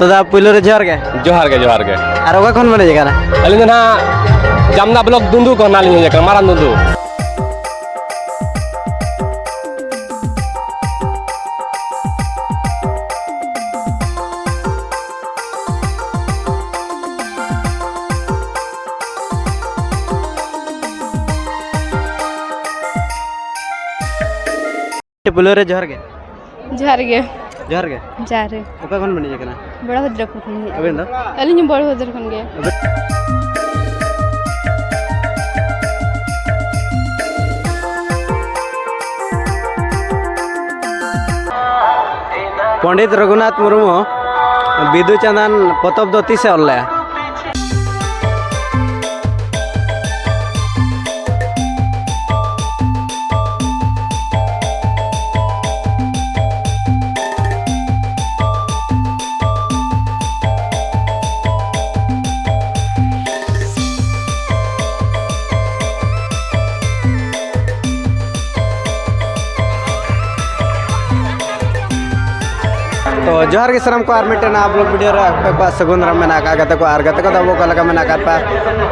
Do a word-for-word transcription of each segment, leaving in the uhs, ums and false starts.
ᱫᱟᱫᱟ, ᱯᱩᱭᱞᱩ ᱨᱮ ᱡᱚᱦᱟᱨ ᱜᱮ᱾ ᱡᱚᱦᱟᱨ ᱜᱮ, ᱡᱚᱦᱟᱨ ᱜᱮ᱾ ᱟᱨ ᱚᱠᱟ ᱠᱷᱚᱱ ᱵᱮᱱ ᱦᱮᱡ ᱟᱠᱟᱱᱟ? ᱟᱹᱞᱤᱧ ᱫᱚ ᱱᱟᱦᱟᱜ ᱡᱟᱢᱫᱟ ᱵᱞᱚᱠ ᱫᱩᱸᱫᱩ ᱠᱷᱚᱱ ᱱᱟᱦᱟᱜ ᱞᱤᱧ ᱦᱮᱡ ᱟᱠᱟᱱᱟ, ᱢᱟᱨᱟᱝ ᱫᱩᱸᱫᱩ᱾ ᱯᱩᱭᱞᱩ ᱨᱮ ᱡᱚᱦᱟᱨ ᱜᱮ᱾ ᱡᱚᱦᱟᱨ ᱜᱮ᱾ ᱡᱚᱦᱟᱨ ᱜᱮ᱾ ᱡᱚᱦᱟᱨ ᱜᱮ᱾ ᱚᱠᱟ ᱠᱷᱚᱱ ᱵᱮᱱ ᱦᱮᱡ ᱟᱠᱟᱱᱟ? ᱵᱚᱲᱚᱵᱷᱚᱫᱨᱚᱯᱩᱨ ᱠᱷᱚᱱ ᱦᱮᱡ ᱟᱵᱮᱱ ᱫᱚ? ᱟᱹᱞᱤᱧ ᱦᱚᱸ ᱵᱚᱲᱚᱵᱷᱚᱫᱨᱚ ᱠᱷᱚᱱ ᱜᱮ᱾ ᱟᱵᱮᱱ? ᱯᱚᱱᱰᱤᱛ ᱨᱚᱜᱷᱩᱱᱟᱛᱷ ᱢᱩᱨᱢᱩ ᱵᱤᱫᱩ ᱪᱟᱸᱫᱟᱱ ᱯᱚᱛᱚᱵ ᱫᱚ ᱛᱤᱥᱮ ᱚᱞ ᱞᱮᱜᱼᱟ? ᱛᱚ ᱡᱚᱦᱟᱨ ᱜᱮ ᱥᱟᱱᱟᱢ ᱠᱚ, ᱟᱨ ᱢᱤᱫᱴᱮᱱ ᱟᱯᱞᱳᱰ ᱵᱷᱤᱰᱤᱭᱳ ᱨᱮ ᱟᱯᱮ ᱠᱚᱣᱟᱜ ᱥᱟᱹᱜᱩᱱ ᱫᱟᱨᱟᱢ ᱢᱮᱱᱟᱜ ᱟᱠᱟᱫ᱾ ᱜᱟᱛᱮ ᱠᱚ, ᱟᱨ ᱜᱟᱛᱮ ᱠᱚᱫᱚ ᱟᱵᱚ ᱚᱠᱟ ᱞᱮᱠᱟ ᱢᱮᱱᱟᱜ ᱟᱠᱟᱫ ᱯᱮᱭᱟ?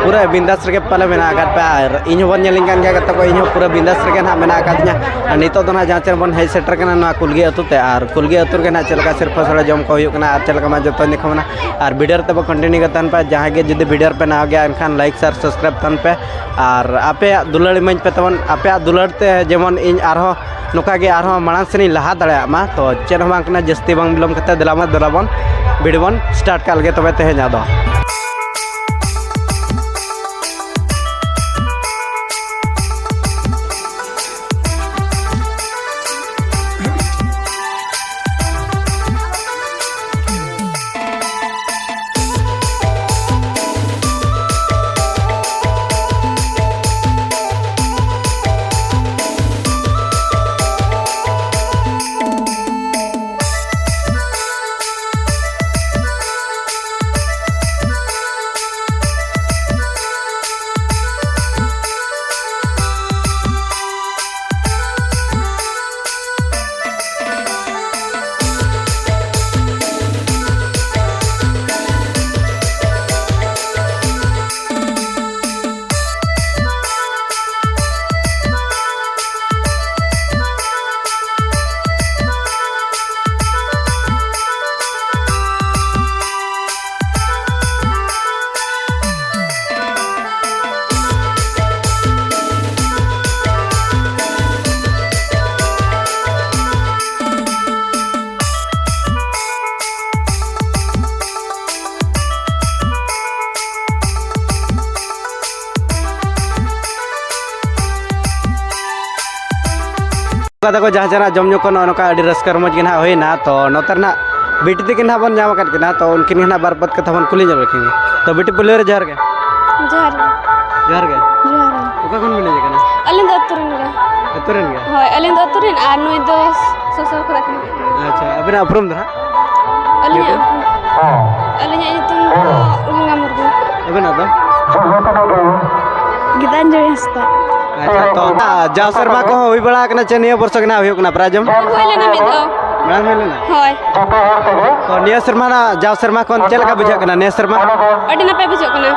ᱯᱩᱨᱟᱹ ᱵᱤᱱᱫᱟᱥ ᱨᱮᱜᱮ ᱯᱟᱞᱮ ᱢᱮᱱᱟᱜ ᱟᱠᱟᱫ ᱯᱮᱭᱟ, ᱟᱨ ᱤᱧ ᱦᱚᱸᱵᱚᱱ ᱧᱮᱞᱤᱧ ᱠᱟᱱ ᱜᱮᱭᱟ ᱜᱟᱛᱮ ᱠᱚ, ᱤᱧ ᱦᱚᱸ ᱯᱩᱨᱟᱹ ᱵᱤᱱᱫᱟᱥ ᱨᱮᱜᱮ ᱱᱟᱦᱟᱜ ᱢᱮᱱᱟᱜ ᱟᱠᱟᱫᱤᱧᱟ᱾ ᱟᱨ ᱱᱤᱛᱚᱜ ᱫᱚ ᱱᱟᱦᱟᱜ ᱡᱟᱦᱟᱸ ᱪᱮ ᱨᱮᱵᱚᱱ ᱦᱮᱡ ᱥᱮᱴᱮᱨ ᱠᱟᱱᱟ ᱱᱚᱣᱟ ᱠᱩᱞᱜᱤ ᱟᱹᱛᱩ ᱛᱮ, ᱟᱨ ᱠᱩᱞᱜᱤ ᱟᱹᱛᱩ ᱨᱮᱜᱮ ᱱᱟᱦᱟᱜ ᱪᱮᱫ ᱞᱮᱠᱟ ᱥᱤᱨᱯᱟᱹ ᱥᱚᱲᱮ ᱡᱚᱢ ᱠᱚ ᱦᱩᱭᱩᱜ ᱠᱟᱱᱟ ᱟᱨ ᱪᱮᱫ ᱞᱮᱠᱟ ᱢᱟ ᱡᱚᱛᱚᱧ ᱫᱮᱠᱷᱟᱣ ᱵᱚᱱᱟ᱾ ᱟᱨ ᱵᱷᱤᱰᱤᱭᱳ ᱨᱮ ᱛᱟᱵᱚ ᱠᱚᱱᱴᱤᱱᱤᱭᱩ ᱠᱟᱛᱮ ᱛᱟᱦᱮᱱ ᱯᱮ᱾ ᱡᱟᱦᱟᱸᱭ ᱜᱮ ᱡᱩᱫᱤ ᱵᱷᱤᱰᱤᱭᱳ ᱨᱮᱯᱮ ᱱᱟᱣᱟ ᱜᱮᱭᱟ ᱮᱱᱠᱷᱟᱱ ᱞᱟᱭᱤᱠ, ᱥᱮᱭᱟᱨ, ᱥᱟᱵᱥᱠᱨᱟᱭᱤᱵ ᱛᱟᱦᱮᱱ ᱯᱮ᱾ ᱟᱨ ᱟᱯᱮᱭᱟᱜ ᱫᱩᱞᱟᱹᱲ ᱤᱢᱟᱹᱧ ᱯᱮ ᱛᱟᱵᱚᱱ, ᱟᱯᱮᱭᱟᱜ ᱫᱩᱞᱟᱹᱲ ᱛᱮ ᱡᱮᱢᱚᱱ ᱤᱧ ᱟᱨᱦᱚᱸ ᱱᱚᱝᱠᱟ ᱜᱮ ᱟᱨᱦᱚᱸ ᱢᱟᱲᱟᱝ ᱥᱮᱱ ᱤᱧ ᱞᱟᱦᱟ ᱫᱟᱲᱮᱭᱟᱜ ᱢᱟ᱾ ᱛᱚ ᱪᱮᱫ ᱦᱚᱸ ᱵᱟᱝ ᱠᱟᱱᱟ, ᱡᱟᱹᱥᱛᱤ ᱵᱟᱝ ᱵᱤᱞᱚᱢ ᱠᱟᱛᱮ ᱫᱮᱞᱟ ᱢᱟ ᱫᱮᱞᱟ ᱵᱚᱱ ᱵᱷᱤᱰᱤᱭᱳ ᱵᱚᱱ ᱥᱴᱟᱨᱴ ᱠᱟᱜ ᱞᱮᱜᱮ ᱛᱚᱵᱮ ᱛᱮᱦᱮᱧᱟᱜ ᱫᱚ᱾ ᱛᱟᱠᱚ ᱡᱟᱦᱟᱸ ᱡᱟᱦᱟᱸ ᱡᱚᱢ ᱧᱩ ᱠᱚ ᱱᱚᱜᱼᱚ ᱱᱚᱝᱠᱟ ᱟᱹᱰᱤ ᱨᱟᱹᱥᱠᱟᱹ ᱨᱚᱢᱚᱡᱽ ᱜᱮ ᱱᱟᱦᱟᱜ ᱦᱩᱭᱱᱟ᱾ ᱛᱚ ᱱᱚᱛᱮ ᱨᱮᱱᱟᱜ ᱵᱤᱴᱤ ᱛᱟᱹᱠᱤᱱ ᱱᱟᱦᱟᱜ ᱵᱚᱱ ᱧᱟᱢ ᱟᱠᱟᱫ ᱠᱤᱱᱟ, ᱛᱚ ᱩᱱᱠᱤᱱ ᱜᱮ ᱱᱟᱦᱟᱜ ᱵᱟᱨ ᱯᱚᱫ ᱠᱟᱛᱷᱟ ᱵᱚᱱ ᱠᱩᱞᱤ ᱧᱚᱜ ᱞᱮᱠᱤᱱ ᱜᱮ᱾ ᱛᱚ ᱵᱤᱴᱤ ᱯᱩᱭᱞᱩ ᱨᱮ ᱡᱚᱦᱟᱨ ᱜᱮ᱾ ᱡᱚᱦᱟᱨ ᱜᱮ᱾ ᱡᱚᱦᱟᱨ ᱜᱮ᱾ ᱡᱚᱦᱟᱨ ᱜᱮ᱾ ᱚᱠᱟ ᱠᱷᱚᱱ ᱵᱤᱱ ᱦᱮᱡ ᱟᱠᱟᱱᱟ? ᱟᱹᱞᱤᱧ ᱫᱚ ᱟᱹᱛᱩ ᱨᱮᱱ ᱜᱮ᱾ ᱟᱹᱛᱩ ᱨᱮᱱ ᱜᱮ? ᱦᱳᱭ, ᱟᱹᱞᱤᱧ ᱫᱚ ᱟᱹᱛᱩ ᱨᱮᱱ ᱟᱨ ᱱᱩᱭ ᱫᱚ ᱥᱚᱥᱚ ᱠᱷᱚᱱᱟᱜ ᱠᱟᱱᱟᱭ᱾ ᱟᱪᱪᱷᱟ, ᱟᱹᱵᱤᱱᱟᱜ ᱩᱯᱨᱩᱢ ᱫᱚ ᱦᱟᱸᱜ? ᱟᱹᱞᱤᱧᱟᱜ ᱧᱩᱛᱩᱢ ᱫᱚ ᱜᱚᱝᱜᱟ ᱢᱩᱨᱢᱩ᱾ ᱟᱹᱵᱤᱱᱟᱜ ᱫᱚ? ᱜᱤᱛᱟᱧᱡᱚᱞᱤ ᱦᱟᱸᱥᱫᱟ᱾ ᱟᱪᱪᱷᱟ, ᱛᱚ ᱡᱟᱣ ᱥᱮᱨᱢᱟ ᱠᱚᱦᱚᱸ ᱦᱩᱭ ᱵᱟᱲᱟ ᱟᱠᱟᱱᱟ ᱪᱮ ᱱᱤᱭᱟᱹ ᱵᱚᱨᱥᱚ ᱜᱮ ᱱᱟᱦᱟᱜ ᱦᱩᱭᱩᱜ ᱠᱟᱱᱟ ᱯᱨᱟᱭ ᱡᱚᱢ? ᱦᱩᱭ ᱞᱮᱱᱟ ᱢᱤᱫ ᱫᱷᱟᱣ᱾ ᱢᱟᱲᱟᱝ ᱦᱩᱭ ᱞᱮᱱᱟ? ᱦᱳᱭ᱾ ᱛᱚ ᱱᱤᱭᱟᱹ ᱥᱮᱨᱢᱟ ᱱᱟᱜ, ᱡᱟᱣ ᱥᱮᱨᱢᱟ ᱠᱷᱚᱱ ᱪᱮᱫ ᱞᱮᱠᱟ ᱵᱩᱡᱷᱟᱹᱜ ᱠᱟᱱᱟ ᱱᱤᱭᱟᱹ ᱥᱮᱨᱢᱟ? ᱟᱹᱰᱤ ᱱᱟᱯᱟᱭ ᱵᱩᱡᱷᱟᱹᱜ ᱠᱟᱱᱟ᱾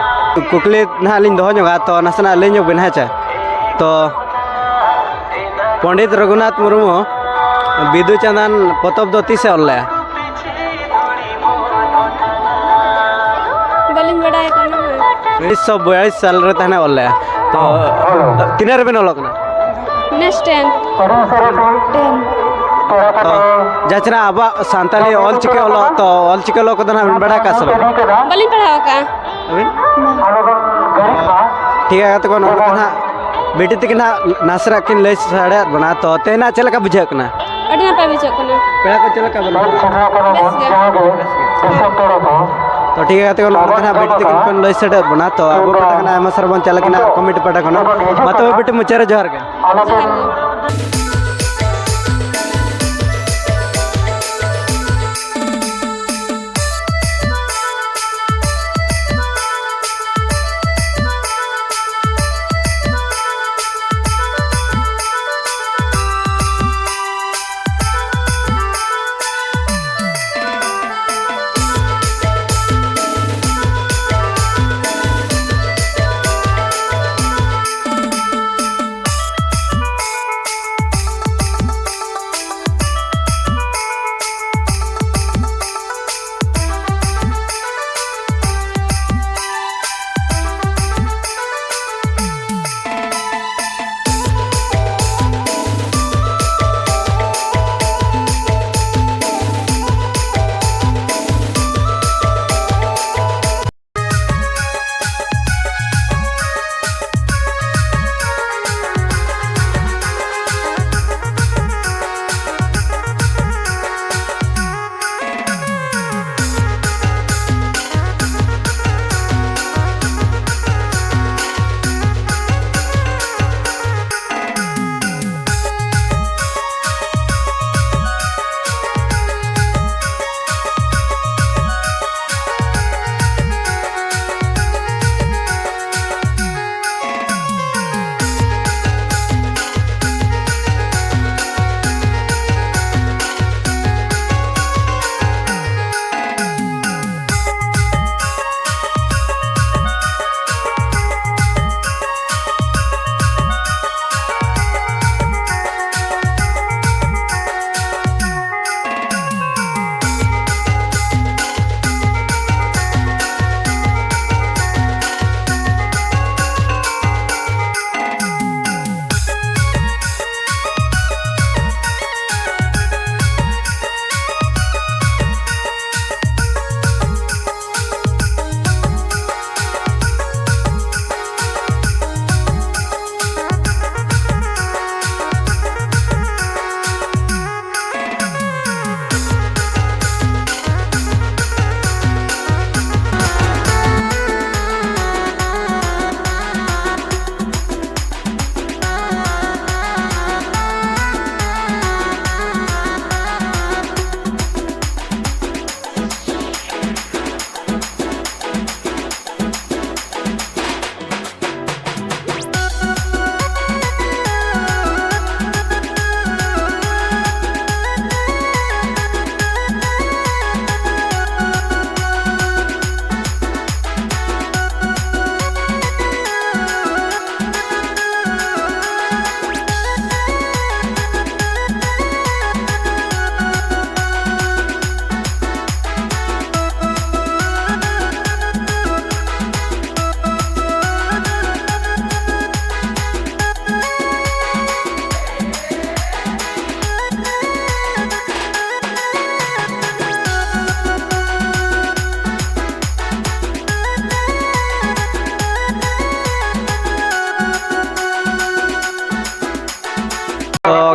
ᱠᱩᱠᱞᱤ ᱱᱟᱦᱟᱜ ᱞᱤᱧ ᱫᱚᱦᱚ ᱧᱚᱜᱟ, ᱛᱚ ᱱᱟᱥᱮᱱᱟᱜ ᱞᱟᱹᱭ ᱧᱚᱜ ᱵᱤᱱ, ᱦᱮᱸ ᱪᱮ? ᱛᱚ ᱯᱚᱱᱰᱤᱛ ᱨᱚᱜᱷᱩᱱᱟᱛᱷ ᱢᱩᱨᱢᱩ ᱵᱤᱫᱩ ᱪᱟᱸᱫᱟᱱ ᱯᱚᱛᱚᱵ ᱫᱚ ᱛᱤᱥᱮ ᱚᱞ ᱞᱮᱜᱼᱟ? ᱵᱟᱹᱞᱤᱧ ᱵᱟᱲᱟᱭ ᱠᱟᱱᱟ᱾ ᱩᱱᱤᱥᱥᱚ ᱵᱤᱭᱟᱞᱤᱥ ᱥᱟᱞ ᱨᱮ ᱛᱟᱦᱮᱱᱟ ᱚᱞ ᱞᱮᱜᱼᱟ᱾ ᱛᱚ ᱛᱤᱱᱟᱹᱜ ᱨᱮᱵᱮᱱ ᱚᱞᱚᱜ ᱠᱟᱱᱟ? ᱱᱮᱥ ᱴᱮᱱ᱾ ᱴᱮᱱ᱾ ᱛᱚ ᱡᱟᱦᱟᱸ ᱪᱮ ᱱᱟᱜ ᱟᱵᱚᱣᱟᱜ ᱥᱟᱱᱛᱟᱲᱤ ᱚᱞ ᱪᱤᱠᱤ ᱚᱞᱚᱜ, ᱛᱚ ᱚᱞ ᱪᱤᱠᱤ ᱚᱞᱚᱜ ᱠᱚᱫᱚ ᱱᱟᱜ ᱵᱮᱱ ᱵᱟᱲᱟᱭ ᱠᱟᱜ ᱥᱮ ᱵᱟᱝ? ᱵᱟᱹᱞᱤᱧ ᱯᱟᱲᱦᱟᱣ ᱟᱠᱟᱫᱼᱟ᱾ ᱟᱹᱵᱤᱱ? ᱴᱷᱤᱠ ᱜᱮᱭᱟ ᱜᱟᱛᱮ ᱠᱚ, ᱱᱚᱜᱼᱚ ᱱᱚᱝᱠᱟ ᱱᱟᱜ ᱵᱤᱴᱤ ᱛᱟᱹᱠᱤᱱ ᱦᱟᱸᱜ ᱱᱟᱥᱮᱱᱟᱜ ᱠᱤᱱ ᱞᱟᱹᱭ ᱥᱟᱰᱮᱭᱟᱫ ᱵᱚᱱᱟ᱾ ᱛᱚ ᱛᱮᱦᱮᱧ ᱦᱟᱸᱜ ᱪᱮᱫ ᱞᱮᱠᱟ ᱵᱩᱡᱷᱟᱹᱜ ᱠᱟᱱᱟ? ᱟᱹᱰᱤ ᱱᱟᱯᱟᱭ ᱵᱩᱡᱷᱟᱹᱜ ᱠᱟᱱᱟ᱾ ᱯᱮᱲᱟ ᱠᱚ ᱪᱮᱫ ᱞᱮᱠᱟ ᱵᱚᱱ ᱵᱮᱥ ᱜᱮ᱾ ᱛᱚ ᱴᱷᱤᱠ ᱜᱮᱭᱟ ᱜᱟᱛᱮ ᱠᱚ, ᱱᱚᱜᱼᱚ ᱱᱚᱝᱠᱟ ᱱᱟᱜ ᱵᱤᱴᱤ ᱛᱟᱹᱠᱤᱱ ᱠᱤᱱ ᱞᱟᱹᱭ ᱥᱟᱰᱮᱭᱟᱫ ᱵᱚᱱᱟ᱾ ᱛᱚ ᱟᱵᱚ ᱯᱟᱦᱴᱟ ᱠᱷᱚᱱᱟᱜ ᱟᱭᱢᱟ ᱥᱟᱨᱦᱟᱣ ᱵᱚᱱ ᱪᱟᱞ ᱟᱹᱠᱤᱱᱟ ᱠᱚᱢᱤᱴᱤ ᱯᱟᱦᱴᱟ ᱠᱷᱚᱱᱟᱜ᱾ ᱢᱟ ᱛᱚᱵᱮ ᱵᱤᱴᱤ ᱢᱩᱪᱟᱹᱫ ᱨᱮ ᱡᱚᱦᱟᱨ ᱜᱮ᱾ ᱡᱚᱦᱟᱨ ᱜᱮ᱾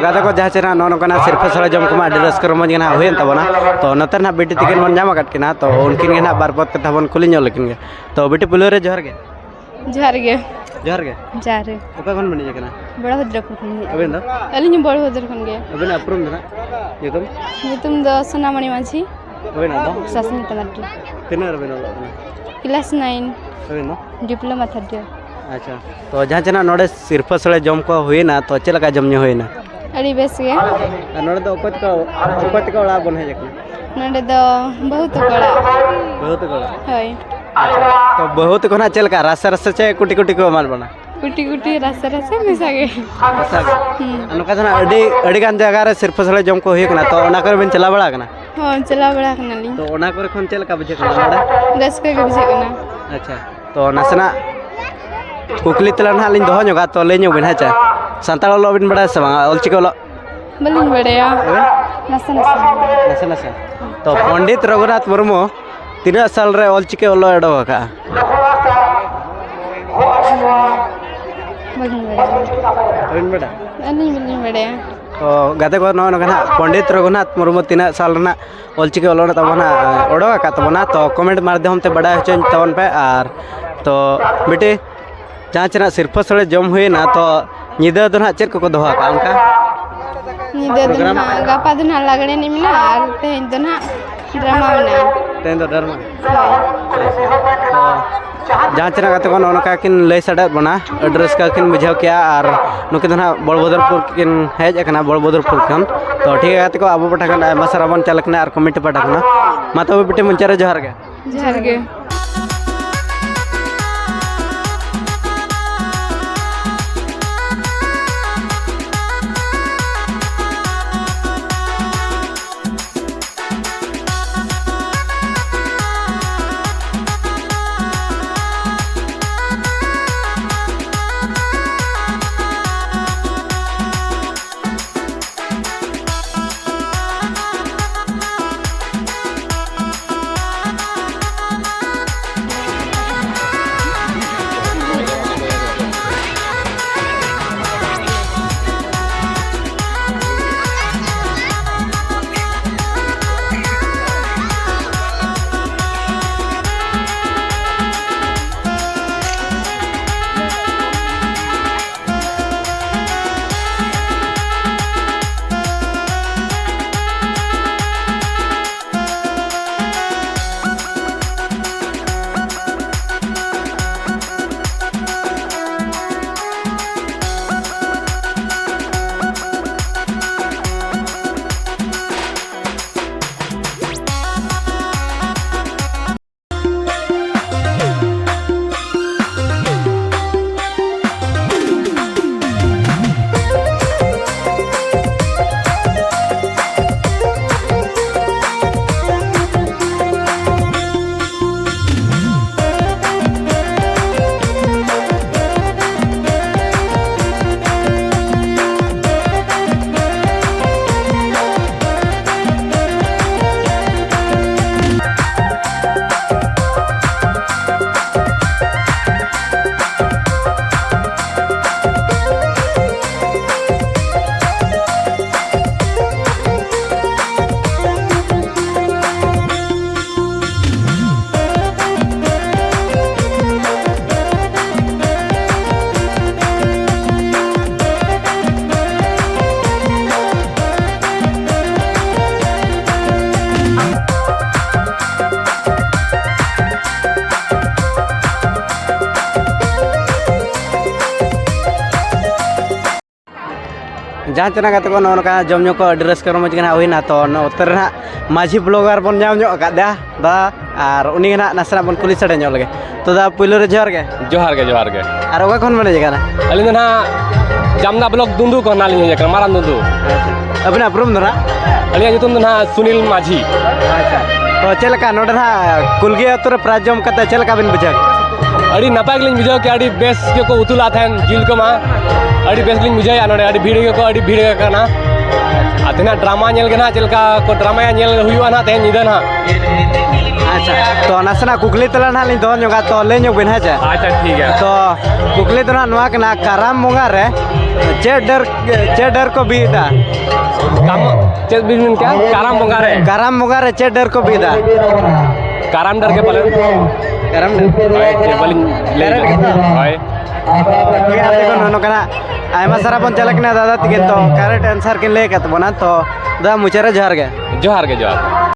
ᱟᱫᱚ ᱠᱚ ᱡᱟᱦᱟᱸ ᱪᱮ ᱱᱟᱦᱟᱜ ᱱᱚᱜᱼᱚ ᱱᱚᱝᱠᱟᱱᱟᱜ ᱥᱤᱨᱯᱟᱹ ᱥᱚᱲᱮ ᱡᱚᱢ ᱠᱚᱢᱟ ᱟᱹᱰᱤ ᱨᱟᱹᱥᱠᱟᱹ ᱨᱚᱢᱚᱡᱽ ᱜᱮ ᱱᱟᱦᱟᱜ ᱦᱩᱭᱮᱱ ᱛᱟᱵᱚᱱᱟ᱾ ᱛᱚ ᱱᱚᱛᱮ ᱱᱟᱦᱟᱜ ᱵᱤᱴᱤ ᱛᱤᱠᱤᱱ ᱵᱚᱱ ᱧᱟᱢ ᱟᱠᱟᱫ ᱠᱤᱱᱟ, ᱛᱚ ᱩᱱᱠᱤᱱ ᱜᱮ ᱱᱟᱦᱟᱜ ᱵᱟᱨ ᱯᱚᱫ ᱠᱟᱛᱷᱟ ᱵᱚᱱ ᱠᱩᱞᱤ ᱧᱚᱜ ᱞᱮᱠᱤᱱ ᱜᱮ᱾ ᱛᱚ ᱵᱤᱴᱤ, ᱯᱩᱭᱞᱩ ᱨᱮ ᱡᱚᱦᱟᱨ ᱜᱮ᱾ ᱡᱚᱦᱟᱨ ᱜᱮ᱾ ᱡᱚᱦᱟᱨ ᱜᱮ᱾ ᱡᱚᱦᱟᱨ ᱜᱮ᱾ ᱚᱠᱟ ᱠᱷᱚᱱ ᱵᱤᱱ ᱦᱮᱡ ᱟᱠᱟᱱᱟ? ᱵᱚᱲᱚᱵᱷᱚᱫᱨᱚᱯᱩᱨ ᱠᱷᱚᱱ ᱦᱮᱡ ᱟᱹᱵᱤᱱ ᱫᱚ? ᱟᱹᱞᱤᱧ ᱦᱚᱸ ᱵᱚᱲᱚᱵᱷᱚᱫᱨᱚ ᱠᱷᱚᱱ ᱜᱮ᱾ ᱟᱹᱵᱤᱱᱟᱜ ᱩᱯᱨᱩᱢ ᱫᱚ ᱱᱟᱦᱟᱜ? ᱧᱩᱛᱩᱢ? ᱧᱩᱛᱩᱢ ᱫᱚ ᱥᱳᱱᱟᱢᱚᱬᱤ ᱢᱟᱹᱡᱷᱤ᱾ ᱟᱹᱵᱤᱱᱟᱜ ᱫᱚ? ᱥᱟᱥᱢᱤᱛᱟ ᱢᱟᱨᱰᱤ᱾ ᱛᱤᱱᱟᱹᱜ ᱨᱮᱵᱤᱱ ᱚᱞᱚᱜ ᱠᱟᱱᱟ? Class nine. ᱟᱹᱵᱤᱱ ᱫᱚ? Diploma third year. ᱟᱪᱪᱷᱟ, ᱛᱚ ᱡᱟᱦᱟᱸ ᱪᱮ ᱱᱟᱦᱟᱜ ᱱᱚᱰᱮ ᱥᱤᱨᱯᱟᱹ ᱥᱚᱲᱮ ᱡᱚᱢ ᱠᱚ ᱦᱩᱭᱮᱱᱟ, ᱛᱚ ᱪᱮᱫ ᱞᱮᱠᱟ ᱡᱚᱢ ᱧᱩ ᱦᱩᱭᱮᱱᱟ? ᱟᱹᱰᱤ ᱵᱮᱥ ᱜᱮ᱾ ᱟᱨ ᱱᱚᱰᱮ ᱫᱚ ᱚᱠᱚᱭ ᱛᱟᱠᱚ, ᱚᱠᱚᱭ ᱛᱟᱠᱚ ᱚᱲᱟᱜ ᱵᱚᱱ ᱦᱮᱡ ᱟᱠᱟᱱᱟ? ᱱᱚᱰᱮ ᱫᱚ ᱵᱟᱹᱦᱩ ᱛᱟᱠᱚ ᱚᱲᱟᱜ᱾ ᱵᱟᱹᱦᱩ ᱛᱟᱠᱚ ᱚᱲᱟᱜ? ᱦᱳᱭ᱾ ᱟᱪᱪᱷᱟ, ᱛᱚ ᱵᱟᱹᱦᱩ ᱛᱟᱠᱚ ᱱᱟᱦᱟᱜ ᱪᱮᱫ ᱞᱮᱠᱟ, ᱨᱟᱥᱮ ᱨᱟᱥᱮ ᱪᱮ ᱠᱩᱴᱤ ᱠᱩᱴᱤ ᱠᱚ ᱮᱢᱟᱫ ᱵᱚᱱᱟ? ᱠᱩᱴᱤ ᱠᱩᱴᱤ, ᱨᱟᱥᱮ ᱨᱟᱥᱮ, ᱢᱮᱥᱟ ᱜᱮ᱾ ᱢᱮᱥᱟ ᱜᱮ? ᱦᱩᱸ᱾ ᱟᱨ ᱱᱚᱝᱠᱟ ᱫᱚ ᱱᱟᱦᱟᱜ ᱟᱹᱰᱤ, ᱟᱹᱰᱤ ᱜᱟᱱ ᱡᱟᱭᱜᱟ ᱨᱮ ᱥᱤᱨᱯᱟᱹ ᱥᱚᱲᱮ ᱡᱚᱢ ᱠᱚ ᱦᱩᱭ ᱠᱟᱱᱟ, ᱛᱚ ᱚᱱᱟ ᱠᱚᱨᱮ ᱵᱤᱱ ᱪᱟᱞᱟᱣ ᱵᱟᱲᱟ ᱟᱠᱟᱱᱟ? ᱦᱚᱸ, ᱪᱟᱞᱟᱣ ᱵᱟᱲᱟ ᱠᱟᱱᱟᱞᱤᱧ᱾ ᱛᱚ ᱚᱱᱟ ᱠᱚᱨᱮ ᱠᱷᱚᱱ ᱪᱮᱫ ᱞᱮᱠᱟ ᱵᱩᱡᱷᱟᱹᱜ ᱠᱟᱱᱟ ᱱᱚᱰᱮ? ᱨᱟᱹᱥᱠᱟᱹ ᱜᱮ ᱵᱩᱡᱷᱟᱹᱜ ᱠᱟᱱᱟ᱾ ᱟᱪᱪᱷᱟ, ᱛᱚ ᱱᱟᱥᱮᱱᱟᱜ ᱠᱩᱠᱞᱤ ᱛᱮᱞᱟ ᱱᱟᱦᱟᱜ ᱞᱤᱧ ᱫᱚᱦᱚ ᱧᱚᱜᱟ, ᱛᱚ ᱞᱟᱹᱭ ᱧᱚᱜ ᱵᱤᱱ, ᱦᱮᱸ ᱪᱮ? ᱥᱟᱱᱛᱟᱲ ᱚᱞᱚᱜ ᱵᱤᱱ ᱵᱟᱲᱟᱭᱟ ᱥᱮ ᱵᱟᱝ, ᱚᱞᱪᱤᱠᱤ ᱚᱞᱚᱜ? ᱵᱟᱹᱞᱤᱧ ᱵᱟᱲᱟᱭᱟ᱾ ᱦᱮᱸ? ᱱᱟᱥᱮ ᱱᱟᱥᱮ᱾ ᱱᱟᱥᱮ ᱱᱟᱥᱮ᱾ ᱛᱚ ᱯᱚᱱᱰᱤᱛ ᱨᱚᱜᱷᱩᱱᱟᱛᱷ ᱢᱩᱨᱢᱩ ᱛᱤᱱᱟᱹᱜ ᱥᱟᱞ ᱨᱮ ᱚᱞᱪᱤᱠᱤ ᱚᱞᱚᱜ ᱮ ᱮᱰᱚᱵ ᱟᱠᱟᱫᱼᱟ? ᱵᱟᱹᱞᱤᱧ ᱵᱟᱲᱟᱭᱟ᱾ ᱵᱟᱹᱵᱤᱱ ᱵᱟᱲᱟᱭᱟ? ᱟᱹᱞᱤᱧ ᱵᱟᱹᱞᱤᱧ ᱵᱟᱲᱟᱭᱟ᱾ ᱛᱚ ᱜᱟᱛᱮ ᱠᱚ, ᱱᱚᱜᱼᱚ ᱱᱚᱝᱠᱟ ᱱᱟᱦᱟᱜ ᱯᱚᱱᱰᱤᱛ ᱨᱚᱜᱷᱩᱱᱟᱛᱷ ᱢᱩᱨᱢᱩ ᱛᱤᱱᱟᱹᱜ ᱥᱟᱞ ᱨᱮᱱᱟᱜ ᱚᱞᱪᱤᱠᱤ ᱚᱞᱚᱜ ᱨᱮᱱᱟᱜ ᱛᱟᱵᱚᱱᱟ, ᱚᱰᱚᱠ ᱟᱠᱟᱫ ᱛᱟᱵᱚᱱᱟ, ᱛᱚ ᱠᱚᱢᱮᱱᱴ ᱢᱟᱫᱽᱫᱷᱚᱢ ᱛᱮ ᱵᱟᱰᱟᱭ ᱦᱚᱪᱚᱧ ᱛᱟᱵᱚᱱ ᱯᱮ᱾ ᱟᱨ ᱛᱚ ᱵᱤᱴᱤ, ᱡᱟᱦᱟᱸ ᱪᱮᱱᱟᱜ ᱥᱤᱨᱯᱟᱹ ᱥᱳᱲᱮ ᱡᱚᱢ ᱦᱩᱭᱮᱱᱟ, ᱛᱚ ᱧᱤᱫᱟᱹ ᱫᱚ ᱱᱟᱦᱟᱜ ᱪᱮᱫ ᱠᱚᱠᱚ ᱫᱚᱦᱚ ᱟᱠᱟᱫᱼᱟ ᱚᱱᱠᱟ? ᱧᱤᱫᱟᱹ ᱫᱚ program? ᱱᱟᱦᱟᱜ, ᱜᱟᱯᱟ ᱫᱚ ᱱᱟᱦᱟᱜ ᱞᱟᱜᱽᱲᱮ ᱮᱱᱮᱡ ᱢᱮᱱᱟᱜᱼᱟ ᱟᱨ ᱛᱮᱦᱮᱧ ᱫᱚ ᱱᱟᱦᱟᱜ ᱰᱨᱟᱢᱟ ᱢᱮᱱᱟᱜᱼᱟ᱾ ᱛᱮᱦᱮᱧ ᱫᱚ ᱰᱨᱟᱢᱟ? ᱦᱳᱭ᱾ ᱛᱚ ᱡᱟᱦᱟᱸ ᱪᱮᱱᱟᱜ ᱜᱟᱛᱮ ᱠᱚ ᱱᱚᱜᱼᱚ ᱱᱚᱝᱠᱟ ᱠᱤᱱ ᱞᱟᱹᱭ ᱥᱟᱰᱮᱭᱟᱫ ᱵᱚᱱᱟ, ᱟᱹᱰᱤ ᱨᱟᱹᱥᱠᱟᱹ ᱠᱤᱱ ᱵᱩᱡᱷᱟᱹᱣ ᱠᱮᱜᱼᱟ᱾ ᱟᱨ ᱱᱩᱠᱤᱱ ᱫᱚ ᱱᱟᱦᱟᱜ ᱵᱚᱲᱵᱚᱫᱚᱨᱯᱩᱨ ᱠᱤᱱ ᱦᱮᱡ ᱟᱠᱟᱱᱟ, ᱵᱚᱲᱵᱚᱫᱚᱨᱯᱩᱨ ᱠᱷᱚᱱ᱾ ᱛᱚ ᱴᱷᱤᱠ ᱜᱮᱭᱟ ᱜᱟᱛᱮ ᱠᱚ, ᱟᱵᱚ ᱯᱟᱦᱴᱟ ᱠᱷᱚᱱ ᱟᱭᱢᱟ ᱥᱟᱨᱦᱟᱣ ᱵᱚᱱ ᱪᱟᱞ ᱟᱠᱟᱱᱟ ᱟᱨ ᱠᱚᱢᱤᱴᱤ ᱯᱟᱦᱴᱟ ᱠᱷᱚᱱᱟᱜ᱾ ᱢᱟ ᱛᱚᱵᱮ ᱵᱤᱴᱤ, ᱢᱩᱪᱟᱹᱫ ᱨᱮ ᱡᱚᱦᱟᱨ ᱜᱮ᱾ ᱡᱚᱦᱟᱨ ᱜᱮ᱾ ᱡᱟᱦᱟᱸ ᱪᱮᱱᱟᱜ ᱜᱟᱛᱮ ᱠᱚ, ᱱᱚᱜᱼᱚ ᱱᱚᱝᱠᱟ ᱡᱚᱢ ᱧᱩ ᱠᱚ ᱟᱹᱰᱤ ᱨᱟᱹᱥᱠᱟᱹ ᱨᱚᱢᱚᱡᱽ ᱜᱮ ᱱᱟᱦᱟᱜ ᱦᱩᱭᱱᱟ᱾ ᱛᱚ ᱱᱚᱛᱮ ᱨᱮ ᱱᱟᱦᱟᱜ ᱢᱟᱹᱡᱷᱤ ᱵᱞᱚᱜᱟᱨ ᱵᱚᱱ ᱧᱟᱢ ᱧᱚᱜ ᱟᱠᱟᱫ ᱫᱟ, ᱫᱟ, ᱟᱨ ᱩᱱᱤ ᱜᱮ ᱱᱟᱦᱟᱜ ᱱᱟᱥᱮᱱᱟᱜ ᱵᱚᱱ ᱠᱩᱞᱤ ᱥᱟᱰᱮ ᱧᱚᱜ ᱞᱮᱜᱮ᱾ ᱛᱚ ᱫᱟ, ᱯᱩᱭᱞᱩ ᱨᱮ ᱡᱚᱦᱟᱨ ᱜᱮ᱾ ᱡᱚᱦᱟᱨ ᱜᱮ, ᱡᱚᱦᱟᱨ ᱜᱮ᱾ ᱟᱨ ᱚᱠᱟ ᱠᱷᱚᱱ ᱵᱮᱱ ᱦᱮᱡ ᱟᱠᱟᱱᱟ? ᱟᱹᱞᱤᱧ ᱫᱚ ᱱᱟᱦᱟᱜ ᱡᱟᱢᱫᱟ ᱵᱞᱚᱠ ᱫᱩᱸᱫᱩ ᱠᱷᱚᱱ ᱱᱟᱦᱟᱜ ᱞᱤᱧ ᱦᱮᱡ ᱟᱠᱟᱱᱟ, ᱢᱟᱨᱟᱝ ᱫᱩᱸᱫᱩ᱾ ᱟᱹᱵᱤᱱᱟᱜ ᱩᱯᱨᱩᱢ ᱫᱚ ᱱᱟᱦᱟᱜ? ᱟᱹᱞᱤᱧᱟᱜ ᱧᱩᱛᱩᱢ ᱫᱚ ᱱᱟᱦᱟᱜ ᱥᱩᱱᱤᱞ ᱢᱟᱹᱡᱷᱤ᱾ ᱟᱪᱪᱷᱟ᱾ ᱛᱚ ᱪᱮᱫ ᱞᱮᱠᱟ ᱱᱚᱰᱮ ᱱᱟᱦᱟᱜ ᱠᱩᱞᱜᱤ ᱟᱹᱛᱩ ᱨᱮ ᱯᱨᱟᱭᱤᱡᱽ ᱡᱚᱢ ᱠᱟᱛᱮ ᱪᱮᱫ ᱞᱮᱠᱟ ᱵᱤᱱ ᱵᱩᱡᱷᱟᱹᱣ ᱠᱮᱫᱟ? ᱟᱹᱰᱤ ᱱᱟᱯᱟᱭ ᱜᱮᱞᱤᱧ ᱵᱩᱡᱷᱟᱹᱣ ᱠᱮᱫᱟ, ᱟᱹᱰᱤ ᱵᱮᱥ ᱜᱮᱠᱚ ᱩᱛᱩ ᱞᱟᱜ ᱛᱟᱦᱮᱱ ᱡᱤᱞ ᱠᱚᱢᱟ, ᱟᱹᱰᱤ ᱵᱮᱥ ᱞᱤᱧ ᱵᱩᱡᱷᱟᱹᱣᱮᱫᱼᱟ ᱱᱚᱰᱮ, ᱟᱹᱰᱤ ᱵᱷᱤᱲ ᱜᱮᱠᱚ, ᱟᱹᱰᱤ ᱵᱷᱤᱲ ᱜᱮ ᱠᱟᱱᱟ᱾ ᱟᱨ ᱛᱮᱦᱮᱧᱟᱜ ᱰᱨᱟᱢᱟ ᱧᱮᱞ ᱜᱮ ᱱᱟᱦᱟᱜ ᱪᱮᱫ ᱞᱮᱠᱟ ᱠᱚ ᱰᱨᱟᱢᱟᱭᱟ, ᱧᱮᱞ ᱦᱩᱭᱩᱜᱼᱟ ᱱᱟᱦᱟᱜ ᱛᱮᱦᱮᱧ ᱧᱤᱫᱟᱹ ᱱᱟᱦᱟᱜ᱾ ᱟᱪᱪᱷᱟ, ᱛᱚ ᱱᱟᱥᱮᱱᱟᱜ ᱠᱩᱠᱞᱤ ᱛᱮᱞᱟ ᱱᱟᱦᱟᱜ ᱞᱤᱧ ᱫᱚᱦᱚ ᱧᱚᱜᱟ, ᱛᱚ ᱞᱟᱹᱭ ᱧᱚᱜ ᱵᱤᱱ, ᱦᱮᱸ ᱪᱮ? ᱟᱪᱪᱷᱟ, ᱴᱷᱤᱠ ᱜᱮᱭᱟ᱾ ᱛᱚ ᱠᱩᱠᱞᱤ ᱫᱚ ᱱᱟᱦᱟᱜ ᱱᱚᱣᱟ ᱠᱟᱱᱟ, ᱠᱟᱨᱟᱢ ᱵᱚᱸᱜᱟ ᱨᱮ ᱪᱮᱫ ᱰᱟᱹᱨ, ᱪᱮᱫ ᱰᱟᱹᱨ ᱠᱚ ᱵᱤᱫᱟ? ᱠᱟᱢ-, ᱪᱮᱫ ᱵᱤᱱ ᱢᱮᱱ ᱠᱮᱜᱼᱟ? ᱠᱟᱨᱟᱢ ᱵᱚᱸᱜᱟ ᱨᱮ? ᱠᱟᱨᱟᱢ ᱵᱚᱸᱜᱟ ᱨᱮ ᱪᱮᱫ ᱰᱟᱹᱨ ᱠᱚ ᱵᱤᱫᱟ? ᱠᱟᱨᱟᱢ ᱰᱟᱹᱨ ᱜᱮ ᱯᱟᱞᱮᱱ᱾ ᱠᱟᱨᱟᱢ ᱰᱟᱹᱨ? ᱦᱳᱭ, ᱪᱮᱫ ᱵᱟᱹᱞᱤᱧ ᱞᱟᱹᱭ ᱠᱟᱨᱟᱢ ᱫᱟᱲᱮᱭᱟᱜ ᱠᱟᱱᱟ᱾ ᱰᱟᱹᱨ? ᱦᱳᱭ᱾ ᱴᱷᱤᱠ ᱜᱮᱭᱟ, ᱜᱟᱛᱮ ᱠᱚ, ᱱᱚᱜᱼᱚ ᱱᱚᱝᱠᱟ ᱱᱟᱜ ᱟᱭᱢᱟ ᱥᱟᱨᱦᱟᱣ ᱵᱚᱱ ᱪᱟᱞᱟᱜ ᱠᱟᱱᱟ ᱫᱟᱫᱟ ᱛᱤᱠᱤᱱ, ᱛᱚ correct answer ᱠᱤᱱ ᱞᱟᱹᱭ ᱟᱠᱟᱫ ᱛᱟᱵᱚᱱᱟ᱾ ᱛᱚ ᱫᱟᱫᱟ, ᱢᱩᱪᱟᱹᱫ ᱨᱮ ᱡᱚᱦᱟᱨ ᱜᱮ᱾ ᱡᱚᱦᱟᱨ ᱜᱮ, ᱡᱚᱦᱟᱨ᱾